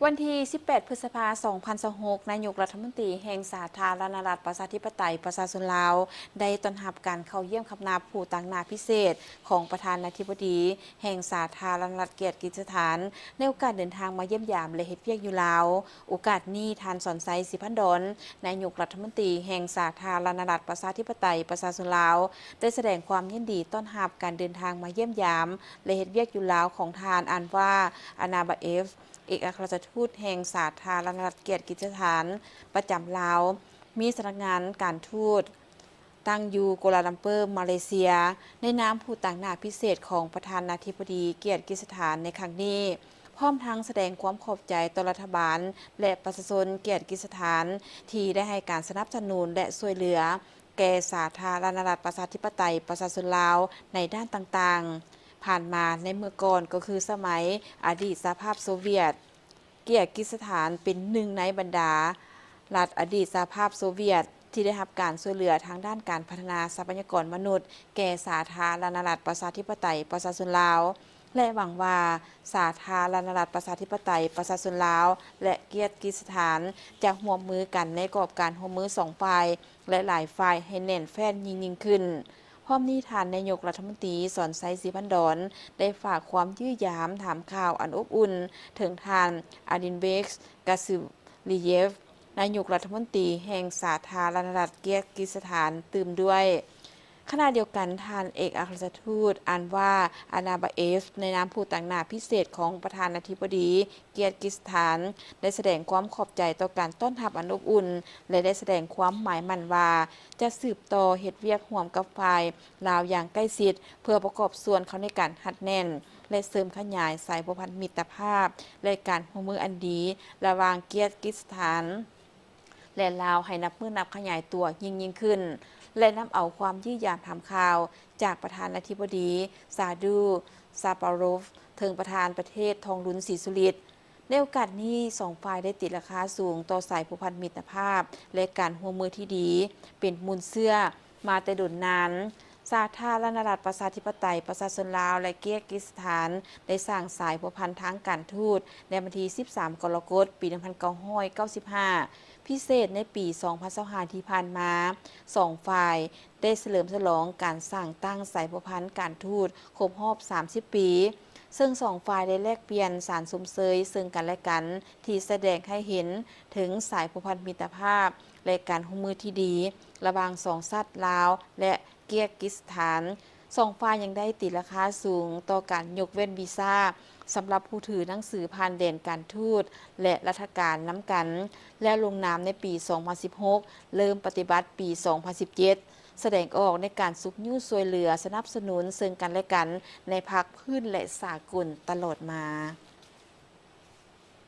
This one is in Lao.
ວັນທີສິບແປດ ພຶດສະພາ ສອງພັນຊາວຫົກ, ນາຍົກລັດຖະມົນຕີແຫ່ງສາທາລະນະລັດປະຊາທິປະໄຕປະຊາຊົນລາວ ໄດ້ຕ້ອນຮັບການເຂົ້າຢ້ຽມຄຳນັບຜູ້ຕາງໜ້າພິເສດຂອງປະທານາທິບໍດີແຫ່ງສາທາລະນະລັດກິກກິສະຖານ ໃນໂອກາດເດີນທາງມາຢ້ຽມຢາມ ແລະ ເຮັດວຽກຢູ່ລາວ. ໂອກາດນີ້ ທ່ານ ສອນໄຊ ສີພັນດອນ ນາຍົກລັດຖະມົນຕີແຫ່ງສາທາລະນະລັດປະຊາທິປະໄຕປະຊາຊົນລາວ ໄດ້ສະແດງຄວາມຍິນດີຕ້ອນຮັບການເດີນທາງມາຢ້ຽມຢາມ ແລະ ເຮັດວຽກຢູ່ລາວຂອງທ່ານ ອານວາ ອານາບາເອຟ ເອກອັຄຣາຊທູດແຫ່ງສາທາລະນະລັດກິກກິສະຖານປະຈຳລາວ, ມີສຳນັກງານການທູດຕັ້ງຢູ່ກົວລາລັມເປີ ມາເລເຊຍ, ໃນນາມຜູ້ຕາງໜ້າພິເສດຂອງປະທານາທິບໍດີກິກກິສະຖານໃນຄັ້ງນີ້, ພ້ອມທັງສະແດງຄວາມຂອບໃຈຕໍ່ລັດຖະບານ ແລະ ປະຊາຊົນກິກກິສະຖານ ທີ່ໄດ້ໃຫ້ການສະໜັບສະໜູນ ແລະ ຊ່ວຍເຫຼືອແກ່ສາທາລະນະລັດປະຊາທິປະໄຕປະຊາຊົນລາວໃນດ້ານຕ່າງໆ. ຜ່ານມາໃນເມື່ອກ່ອນກໍຄືສະໄໝອະດີດສະຫະພາບໂຊວຽດ, ກິກກິສະຖານເປັນໜຶ່ງໃນບັນດາລັດອະດີດສະຫະພາບໂຊວຽດ ທີ່ໄດ້ຮັບການຊ່ວຍເຫຼືອທາງດ້ານການພັດທະນາຊັບພະຍາກອນມະນຸດແກ່ສາທາລະນະລັດປະຊາທິປະໄຕປະຊາຊົນລາວ ແລະ ຫວັງວ່າສາທາລະນະລັດປະຊາທິປະໄຕປະຊາຊົນລາວ ແລະ ກິກກິສະຖານ ຈະຮ່ວມມືກັນໃນກອບການຮ່ວມມືສອງຝ່າຍ ແລະ ຫຼາຍຝ່າຍໃຫ້ແໜ້ນແຟ້ນຍິ່ງໆຂຶ້ນ. ພ້ອມນີ້ ທ່ານນາຍົກລັດຖະມົນຕີ ສອນໄຊ ສີພັນດອນ ໄດ້ຝາກຄວາມຢ້ຽມຢາມຖາມຂ່າວອັນອົບອຸ່ນເຖິງທ່ານ ອາດິນເບກ ກາຊືລີເຢຟ ນາຍົກລັດຖະມົນຕີແຫ່ງສາທາລະນະລັດກິກກິສະຖານ ຕື່ມດ້ວຍ. ຂະນະດຽວກັນ ທ່ານເອກອັຄຣາຊທູດ ອານວາ ອານາບາເອຟ ໃນນາມຜູ້ຕາງໜ້າພິເສດຂອງປະທານາທິບໍດີ ເກຍດກິສຖານ ໄດ້ສະແດງຄວາມຂອບໃຈຕໍ່ການຕ້ອນຮັບອັນອົບອຸ່ນ ແລະ ໄດ້ສະແດງຄວາມໝາຍໝັ້ນວ່າ ຈະສືບຕໍ່ເຮັດວຽກຮ່ວມກັບຝ່າຍລາວຢ່າງໃກ້ຊິດ ເພື່ອປະກອບສ່ວນເຂົ້າໃນການຮັດແໜ້ນ ແລະ ເສີມຂະຫຍາຍສາຍພົວພັນມິດຕະພາບ ແລະ ການຮ່ວມມືອັນດີລະຫວ່າງເກຍດກິສຖານ ແລະ ລາວ ໃຫ້ນັບມື້ນັບຂະຫຍາຍຕົວຍິ່ງໆຂຶ້ນ ແລະ ນຳເອົາຄວາມຢ້ຽມຢາມຖາມຂ່າວຈາກປະທານາທິບໍດີ ຊາດູ ຊາປາໂຣຟ ເຖິງປະທານປະເທດ ທອງລຸນ ສີສຸລິດ. ໃນໂອກາດນີ້ ສອງຝ່າຍໄດ້ຕີລາຄາສູງຕໍ່ສາຍພົວພັນມິດຕະພາບ ແລະ ການຮ່ວມມືທີ່ດີ ເປັນມູນເຊື້ອມາແຕ່ດົນນານ. ສາທາລະນະລັດປະຊາທິປະໄຕປະຊາຊົນລາວ ແລະ ເກຍດກິສຖານ ໄດ້ສ້າງສາຍພົວພັນທາງການທູດ ໃນວັນທີສິບສາມ ກໍລະກົດ ປີໜຶ່ງພັນເກົ້າຮ້ອຍເກົ້າສິບຫ້າ ພິເສດໃນປີສອງພັນຊາວຫ້າທີ່ຜ່ານມາ, ສອງຝ່າຍໄດ້ສະເຫຼີມສະຫຼອງການສ້າງຕັ້ງສາຍພົວພັນການທູດຄົບຮອບສາມສິບປີ, ເຊິ່ງສອງຝ່າຍໄດ້ແລກປ່ຽນສານຊົມເຊີຍເຊິ່ງກັນແລະກັນ ທີ່ສະແດງໃຫ້ເຫັນເຖິງສາຍພົວພັນມິດຕະພາບ ແລະ ການຮ່ວມມືທີ່ດີລະຫວ່າງສອງຊາດລາວ ແລະ ເກຍດກິສຖານ. ສອງຝ່າຍຍັງໄດ້ຕີລາຄາສູງຕໍ່ການຍົກເວັ້ນວີຊາສຳລັບຜູ້ຖືໜັງສືຜ່ານແດນການທູດ ແລະ ລັດຖະການນຳກັນ ແລ້ວລົງນາມໃນປີສອງພັນສິບຫົກ ເລີ່ມປະຕິບັດປີສອງພັນສິບເຈັດ ສະແດງອອກໃນການຊຸກຍູ້ຊ່ວຍເຫຼືອສະໜັບສະໜູນເຊິ່ງກັນແລະກັນໃນພາກພື້ນ ແລະ ສາກົນຕະຫຼອດມາ.